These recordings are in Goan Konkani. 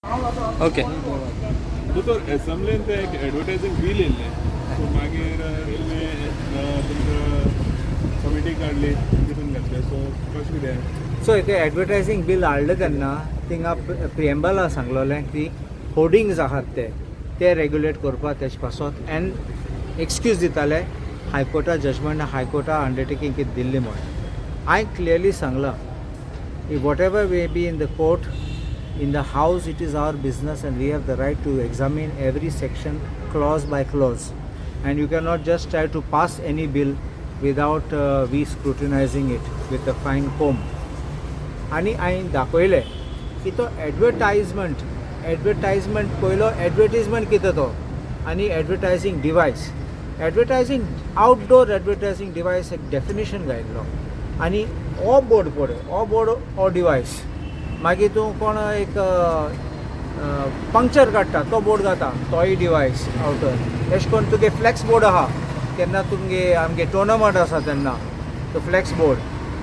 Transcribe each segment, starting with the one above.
ओके. दोतोर, एसेंब्लीन ते एक एडवर्टायझींग बील येयल्लें, सो मागीर तुमी तुमकां कमिटी काडली, तितून घातलें, सो कशें कितें? सो ते एडवर्टायझींग बील हाडलें तेन्ना थिंगा प्रिएम्बला सांगलोलें की होर्डिंग्स आहात ते ते रेग्युलेट करपाक तेजे पासत एंड एक्सक्यूज दिताले हायकोर्टा जजमेंट, हायकोर्टा अंडरटेकींग कितें दिल्ली म्हूण. हांवें क्लियरली सांगलां, if whatever may be in the court, in the house it is our business and we have the right to examine every section, clause by clause, and you cannot just try to pass any bill without we scrutinizing it with a fine comb. आनी हांवें दाखयलें की तो एडवर्टायजमेंट, एडवर्टायजमेंट पयलो एडवर्टीजमेंट कितें तो आनी advertising device, advertising, outdoor advertising device एक डेफिनेशन घायल्लो. आनी हो बोर्ड पळय, हो बोर्ड हो डिवायस. मागीर तूं कोण एक पंक्चर काडटा तो बोर्ड घाता, तोय डिवायस आवटर. एशें करून तुगे फ्लॅक्स बोर्ड आहा, केन्ना तुमगे आमगे टोर्नामेंट आसा तेन्ना तो फ्लॅक्स बोर्ड.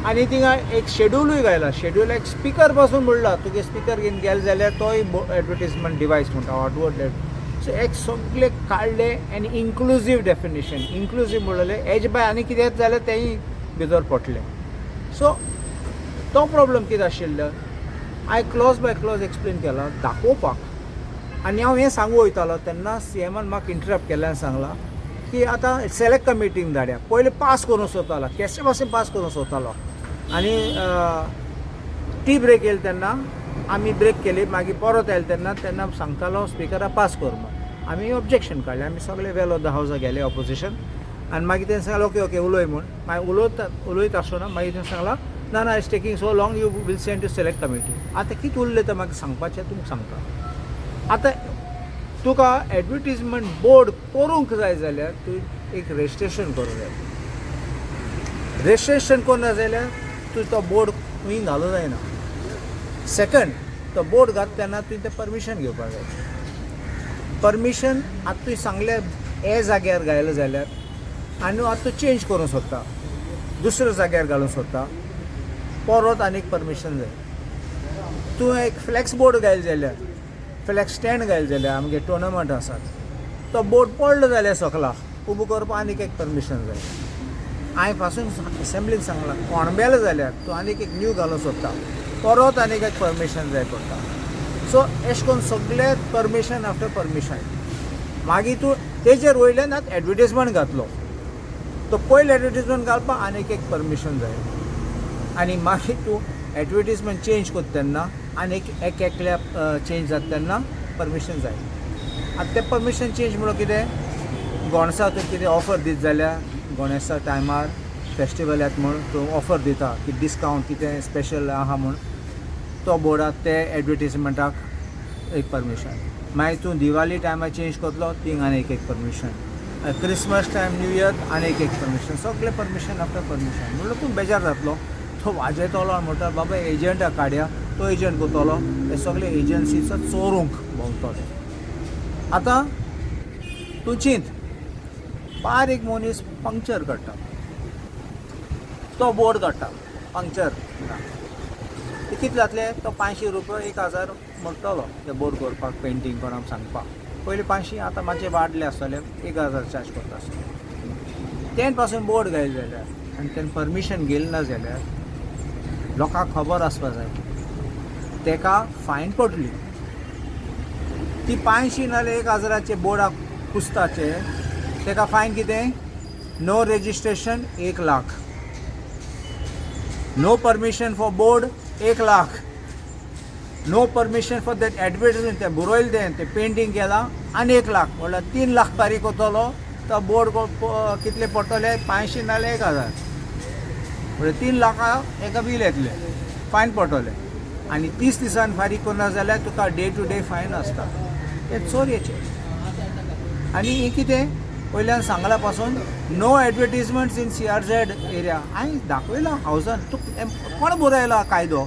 आनी थिंगा एक शेड्युलूय घायला. शेड्यूल एक स्पिकर पासून म्हणला, तुगे स्पिकर घेवन गेले जाल्यार तोय एडवर्टीजमेंट डिवायस म्हणटा, आउटवर्ड. सो एक सगळे काडले आनी इन्क्लुजीव डेफिनेशन, इन्क्लुजीव म्हणलें हेजे भायर आनी कितें जाल्यार तेंय भितर पडलें. सो तो प्रॉब्लम कितें आशिल्लो, हांवें क्लॉज बाय क्लॉज एक्सप्लेन केला दाखोवपाक. आनी हांव हें सांगू वयतालो तेन्ना सीएमान म्हाका इंटरप्ट केलें आनी सांगलां की आतां सिलेक्ट कमिटीन धाड्या. पयलीं पास करूंक सोदतालो, केसे पासून पास करूंक सोदतालो. आनी टी ब्रेक येयली तेन्ना आमी ब्रेक केली. मागीर परत आयले तेन्ना, तेन्ना सांगतालो स्पिकरा पास कर म्हूण. आमी ऑब्जेक्शन काडलें. आमी सगळे वेल ऑफ the हावसा गेले ऑपोजिशन. आनी मागीर तेणें सांगलें, ओके ओके, उलय म्हूण. मागीर उलयता उलयता आसतना मागीर तेणें सांगलां, ना ना, it's taking so long, you will send to select committee. आतां कितें उरलें तें म्हाका सांगपाचें तुमकां सांगता. आतां तुका एडवर्टीजमेंट बोर्ड करूंक जाय जाल्यार तूं एक रजिस्ट्रेशन करूंक जाय. रजिस्ट्रेशन करूंक जाल्यार तूं तो बोर्ड खंय घालूंक जायना. सेकंड, तो बोर्ड घात तेन्ना तुवें तें परमिशन घेवपाक जाय. परमिशन आतां तुवें सांगलें हे जाग्यार घायलें जाल्यार आनी आतां तूं चेंज करूंक सोदता, दुसऱ्या जाग्यार घालूंक सोदता, परत आनीक परमिशन जाय. तूं एक फ्लॅक्स बोर्ड घायले जाल्यार, फ्लॅक्स स्टँड घायले जाल्यार, आमगे टोर्नामेंट आसात, तो बोर्ड पडलो जाल्यार सकला उबो करपाक आनीक एक परमिशन जाय. हांवें पासून एसेंब्लीन सांगलां, कोणबेलो जाल्यार तूं आनीक एक न्यू घालूंक सोदता, परत आनीक एक परमिशन जाय पडटा. सो एशें करून सगळे परमिशन आफ्टर परमिशन. मागीर तूं तेजेर वयल्यान आतां एडवर्टीजमेंट घातलो, तो पयलो एडवर्टीजमेंट घालपाक आनीक एक परमिशन जाय. आनी मागीर तूं एडवर्टीजमेंट चेंज करता तेन्ना आनीक एक एकल्या चेंज जाता तेन्ना परमिशन जाय. आतां तें परमिशन चेंज म्हणल्यार कितें, गोणसा तूं कितें ऑफर दीत जाल्यार, गणेशा टायमार फेस्टिवल येता म्हूण तूं ऑफर दिता की डिस्कावंट कितें स्पेशल आहा म्हूण, तो बोर्डार ते एडवर्टीजमेंटाक एक परमिशन. मागीर तूं दिवाली टायमार चेंज करतलो, थिंग आनी एक permission. Christmas time, new year, आनी एक परमिशन. सगळे परमिशन आफ्टर परमिशन म्हणल्यार तूं बेजार जातलो. तो वाजयतलो आनी म्हणटा, बाबा एजंटाक काडया, तो एजंट करतलो. हे सगळे एजन्सीचो चोरूंक भोंवतले. आतां तूं चिंत, बारीक मनीस पंक्चर काडटा, तो बोर्ड काडटा पंक्चर, ते कितले जातले? तो 500 रुपया, 1000 म्हणटलो ते बोर्ड करपाक, पेंटींग कोणाक सांगपाक. पयलीं 500, आतां मातशे वाडले आसतले, 1000 चार्ज करता आसतले. तेन पासून बोर्ड घायले जाल्यार आनी तेणें परमिशन घेयलें ना जाल्यार, लोकांक खबर आसपा जाय, तेका फायन पडली. ती 500 नाल्यार 1000ाचे बोर्डाक पुसताचे तेका फायन कितें? No registration 1 lakh, no permission for board 1 lakh, no permission for that advertisement, तें बरयलें तें तें पेंटींग केलां आनी 1 लाख. म्हणल्यार 3 लाख फारीक करतलो. तो बोर्ड कितले पडटले? 500 नाल्यार 1000, म्हणल्यार 3 लाखां एका बील येतलें, फायन पडटलें. आनी 30 दिसान फारीक करना जाल्यार तुका डे टू डे फायन आसता. तें चोरयेचें. आनी हें कितें वयल्यान सांगला पासून, no advertisements in CRZ area. हांवें दाखयलां हावसान. तूं कोण बरयला कायदो?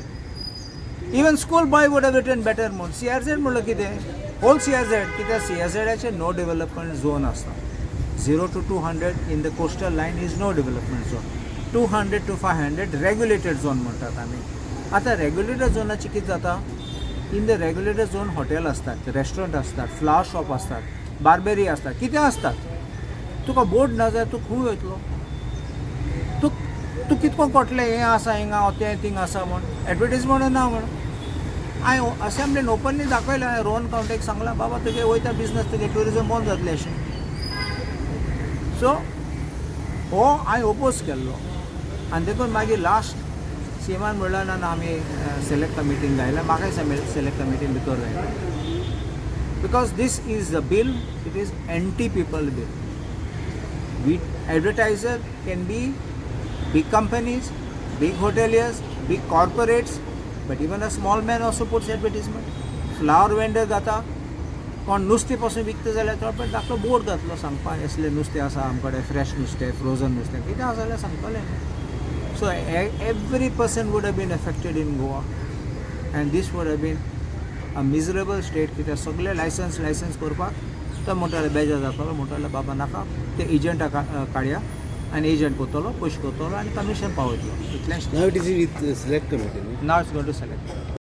Even school boy would have written better म्हूण. सीआरझेड म्हणलं कितें? होल सीआरझेड कित्याक? सीआरझेडाचें नो डेव्हलपमेंट झोन आसता. 0 to 200 in the coastal line is no development zone, 200 to 500 regulated zone म्हणटात आमी. आतां रेगुलेटेड झोनाचें कितें जाता? In the regulated zone hotel आसतात, रेस्टॉरंट आसतात, फ्लावर शॉप आसतात, बार्बेरी आसतात, कितें आसतात. तुका बोर्ड ना जाल्यार तूं खंय वयतलो? तूं तूं कितको कळटलें हें आसा हिंगा, तें थिंग आसा म्हूण? एडवर्टीजमेंट ना म्हूण हांवें असेंब्लीन ओपनली दाखयलें. हांवें रोहन खंवटेक सांगलां, बाबा, तुगे वयता बिजनस, तुगे ट्युरिजम बंद जातलें अशें. सो हो हांवें ओपोज केल्लो आनी देखून मागीर लास्ट सीएमान म्हणलें, ना ना, आमी सिलेक्ट कमिटीन घायला. म्हाकाय सिलेक्ट कमिटीन भितर घायला because this is the bill, it is anti people bill. We advertiser can be big companies, big hoteliers, big corporates, but even a small man also puts advertisement. Flower vendor घाता, कोण नुस्तें पासून विकता जाल्यार तो पण धाकटो बोर्ड घातलो सांगपाक, असलें नुस्तें आसा आमकडे, फ्रेश नुस्तें, फ्रोजन नुस्तें, कितें आसा जाल्यार सांगतलें. So every person would have been affected in Goa and this would have been a miserable state, कित्याक सगळे लायसन्स लायसन्स करपाक तो म्हणटाले बेजार जातालो. म्हणटाले, बाबा नाका, ते एजंटा काडया आनी एजंट करतलो, पयशे करतलो आनी कमिशन पावयतलो, इतलेंच. Now it is with select committee, no? Now it's going to select.